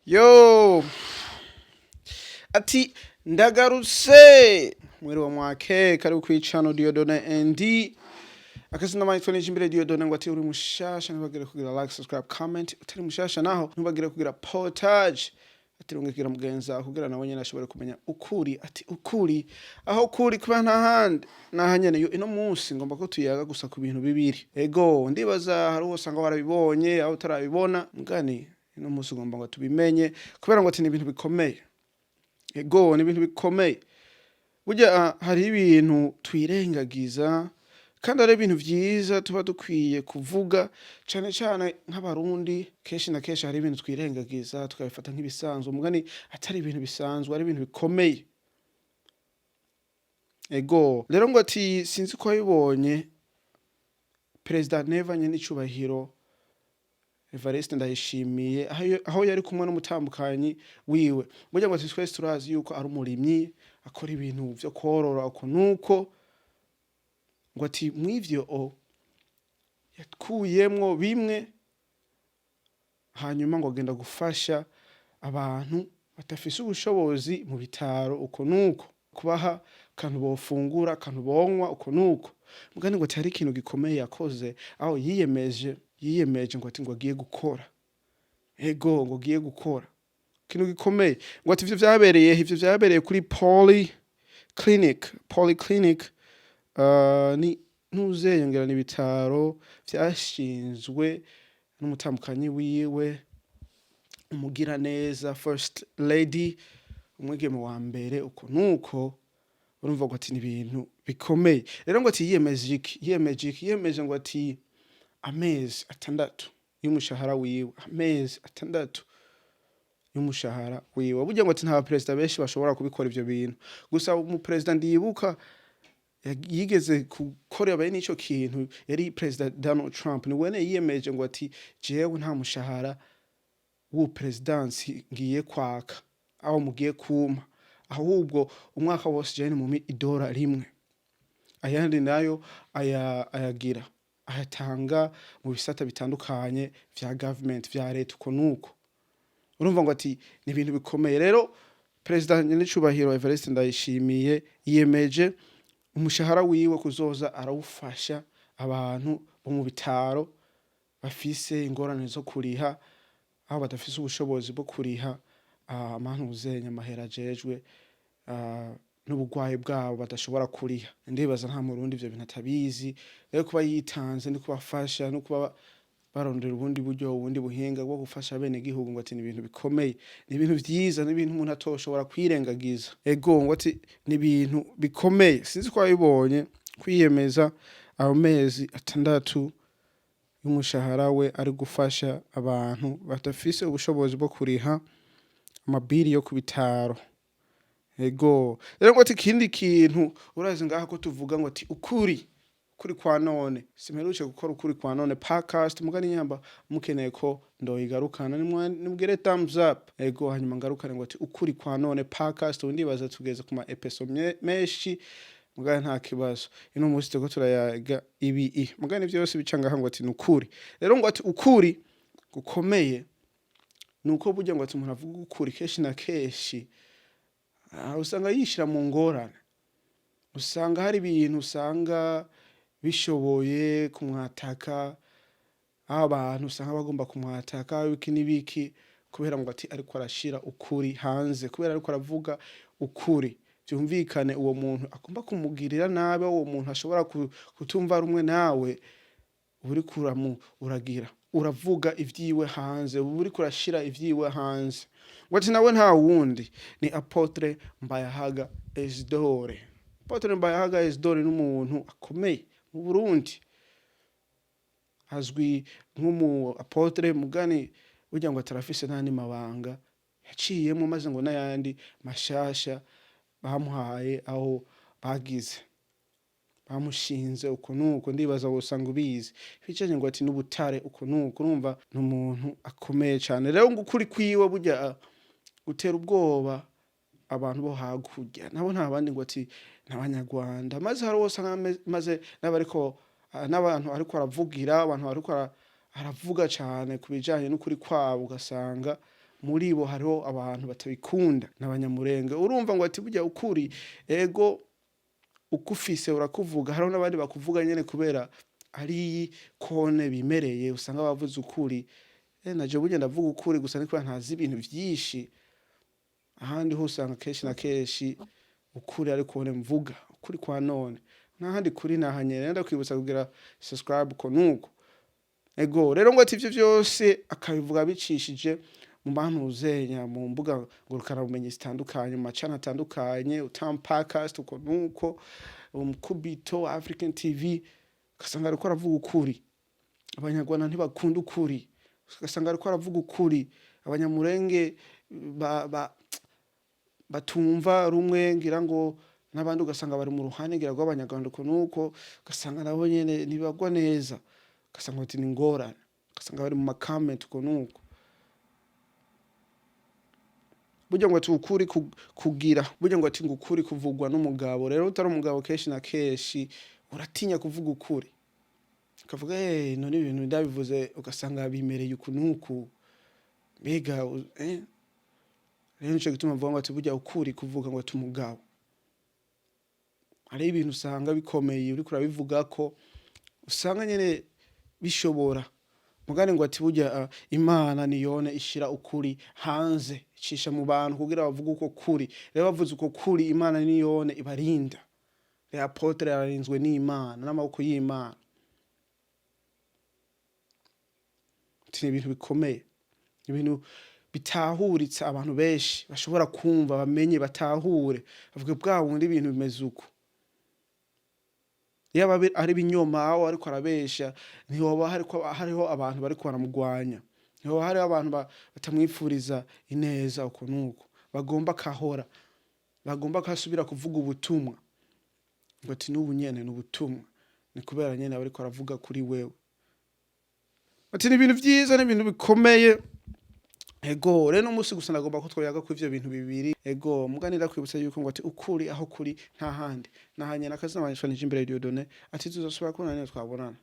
Yo, ati ndagarutse, mwiriwe, mwake kari kwicano Dieudonne ND, akazina manitwa n'ijimbere Dieudonne. Ngo ati uri mushasha, ntibagire kugira like, subscribe, comment. Utari mushasha naho, ntibagire kugira partage, ati rungikira mugenzi wawe kugira nawe nyene ashobore kumenya ukuri. Ati ukuri aho kuri kuba nta handi naha nyene. Yo, ino munsi ngomba ko tuyaga gusa ku bintu bibiri. Ego, ndibaza hari uwo usanga warabibonye, aho utarabibona mugani ino munsi ugomba ngo tubimenye, kubera ngo ati ni ibintu bikomeye. Ego, ni ibintu bikomeye. Burya hariho ibintu twirengagiza kandi ari ibintu vyiza tuba dukwiye kuvuga, cane cane nk'Abarundi. Kenshi na kenshi hari ibintu twirengagiza tukabifata nk'ibisanzwe, mugani atari ibintu bisanzwe, ari ibintu bikomeye. Ego, rero ngo ati sinzi ko wabibonye, Perezida Neva nyenicubahiro Evariste Ndayishimiye, aho yari kumwe n'umutambukanyi wiwe. Burya ngo ati twese turazi yuko ari umurimyi, akora ibintu vyo korora uko nuko. Ngo ati mw'ivyo o yakuyemwo bimwe, hanyuma ngo agenda gufasha abantu badafise ubushobozi mu bitaro uko nuko, kubaha akantu bofungura, akantu bonywa uko nuko. Mugani ngo ati hari ikintu gikomeye yakoze, aho yiyemeje ngo ati ngo agiye gukora. Ego, ngo agiye gukora ikintu gikomeye. Ngo ati ivyo vyabereye, ivyo vyabereye kuri Poly Clinic. Poly Clinic ni ntuzeyongera, ni ibitaro vyashinzwe n'umutambukanyi wiwe, umugiraneza, First Lady, umwigeme wa mbere uko nuko. Urumva ngo ati ni ibintu bikomeye. Rero ngo ati yiyemeje iki? Yiyemeje iki? Yiyemeje ngo ati amezi 6 y'umushahara wiwe, amezi 6 y'umushahara wiwe. Burya ngo ati nta baperezida benshi bashobora kubikora ivyo bintu. Gusa umuperezida ndibuka yigeze gukora bene ico kintu yari Perezida Donald Trump. Ni wene yiyemeje ngo ati jewe nta mushahara w'ubuperezidansi ngiye kwaka, aho mugiye kumpa, ahubwo umwaka wose jewe nimumpe idora rimwe, ayandi nayo aya ayagira ayatanga mu bisata bitandukanye vya government, vya leta uko nuko. Urumva ngo ati ni ibintu bikomeye. Rero Perezida nyenicubahiro Evariste Ndayishimiye yiyemeje umushahara wiwe kuzoza arawufasha abantu bo mu bitaro bafise ingorane zo kuriha, aho badafise ubushobozi bwo kuriha amantuzenya, amahera ajejwe n'ubugwayi bwabo badashobora kuriha. Ndibaza nta Murundi ivyo bintu atabizi. Rero kuba yitanze no kubafasha no kuba barondera ubundi buryo, ubundi buhinga bwo gufasha bene gihugu, ngo ati ni ibintu bikomeye, ni ibintu vyiza, ni ibintu umuntu atoshobora kwirengagiza. Ego, ngo ati ni ibintu bikomeye. Sinzi ko wabibonye, kwiyemeza ayo mezi 6 y'umushahara we ari gufasha abantu badafise ubushobozi bwo kuriha amabiri yo ku bitaro. Ego, rero ngo ati ikindi kintu, urazi ngaha ko tuvuga ngo ati ukuri, ukuri kwa none. Simperutse gukora Ukuri kwa None podcast, mugani nyamba mukeneye ko ndoyigarukana, nimugire thumbs up. Ego, hanyuma ngarukane ngo ati Ukuri kwa None podcast. Ubu ndibaza tugeze ku ma episode menshi, mugani nta kibazo. Ino munsi turiko turayaga ibi i mugani vyose bica ngaha ngo ati nukuri. Rero ngo ati ukuri gukomeye nuko burya ngo ati umuntu avuga ukuri kenshi na kenshi usanga yishira mu ngorane. Usanga hari ibintu usanga bishoboye kumwataka, aho abantu usanga bagomba kumwataka ibiki n'ibiki, kubera ngo ati ariko arashira ukuri hanze, kubera ariko aravuga ukuri. Vyumvikane uwo muntu agomba kumugirira nabi, uwo muntu ashobora kutumva rumwe nawe, uba uriko uragira uravuga ivyiwe hanze, uba uriko urashira ivyiwe hanze. Ngo ati nawe nta wundi ni Apôtre Mbayahaga Isidore. Apôtre Mbayahaga Isidore n'umuntu akomeye mu Burundi, azwi nk'umu apôtre, mugani burya ngo atarafise n'andi mabanga yaciyemo, maze ngo n'ayandi mashasha bamuhaye, aho bagize bamushinze uko nuko. Ndibaza wosanga ubizi ibijanye ngo ati n'ubutare uko nuko. Urumva ni umuntu akomeye cane. Rero ngo ukuri kwiwe burya gutera ubwoba abantu bo hakurya, nabo nta bandi, ngo ati n'Abanyarwanda. Maze hari uwo usanga maze n'abariko n'abantu ariko aravugira, abantu ariko aravuga cane ku bijanye n'ukuri kwabo, ugasanga Muri bo hariho abantu batabikunda n'Abanyamurenge. Urumva ngo ati burya ukuri, ego, ukufise urakuvuga. Hariho n'abandi bakuvuga nyene kubera ari kone bimereye, usanga bavuze ukuri. Naje burya ndavuga ukuri, gusa ni kubera ntazi ibintu vyinshi. Ahandi ho usanga kenshi na kenshi ukuri ari kone mvuga ukuri kwa none, ntahandi kuri nahanyere. Ndakwibutsa kugira subscribe ko nuko. Ego rero, ngo ati ivyo vyose akabivuga bicishije mu bantuzenya mu mbuga ngurukanabumenyi zitandukanye, mu macana atandukanye, Utam Podcast uko nuko, Umukubito African TV, ugasanga ariko aravuga ukuri. Abanyarwanda ntibakunda ukuri, ugasanga ariko aravuga ukuri. Abanyamurenge ba batumva rumwe ngira ngo n'abandi, ugasanga bari mu ruhande ngira rw'Abanyarwanda uko nuko, ugasanga nabo nyene ntibagwa neza, ugasanga bati ni ingorane, ugasanga bari mu ma comment uko nuko. Burya ngo ati ukuri kugira, burya ngo ati ngo ukuri kuvugwa n'umugabo. Rero utari umugabo, kenshi na kenshi uratinya kuvuga ukuri, ukavuga: "None ibintu ndabivuze, ugasanga bimereye uku nuku, mbega eh?" Rero nico gituma mvuga ngo ati burya ukuri kuvuga ngo ati umugabo. Hariho ibintu usanga bikomeye, uriko urabivuga ko usanga nyene bishobora mugani ngo ati burya Imana niyone ishira ukuri hanze, icisha mu bantu kugira bavuge uko kuri. Rero bavuze uko kuri, Imana niyone ibarinda. Rero apôtre ararinzwe n'Imana, n'amaboko y'Imana. Ati ni ibintu bikomeye, ibintu bitahuritse, abantu benshi bashobora kumva, bamenye, batahure, bavuge bwa bundi ibintu bimeze uko. Yaba ari ibinyoma aho ariko arabesha, ntihoba hariko hariho abantu bariko baramugwanya, ntihoba hariho abantu batamwipfuriza ineza uko nuko, bagomba kahora, bagomba kasubira kuvuga ubutumwa. Ngo ati n'ubu nyene ni ubutumwa, ni kubera nyene aba ariko aravuga kuri wewe. Ati ni ibintu vyiza, ni ibintu bikomeye. Ego rero, no musi gusa nagomba ko twoyaga ku ivyo bintu bibiri. Ego, muganira kwibutsa yuko ngo ati ukuri aho kuri nta handi nahanye. Nakazina wanje Nijimbere Dieudonné. Ati tuzosubira kubonana niyo twabonana.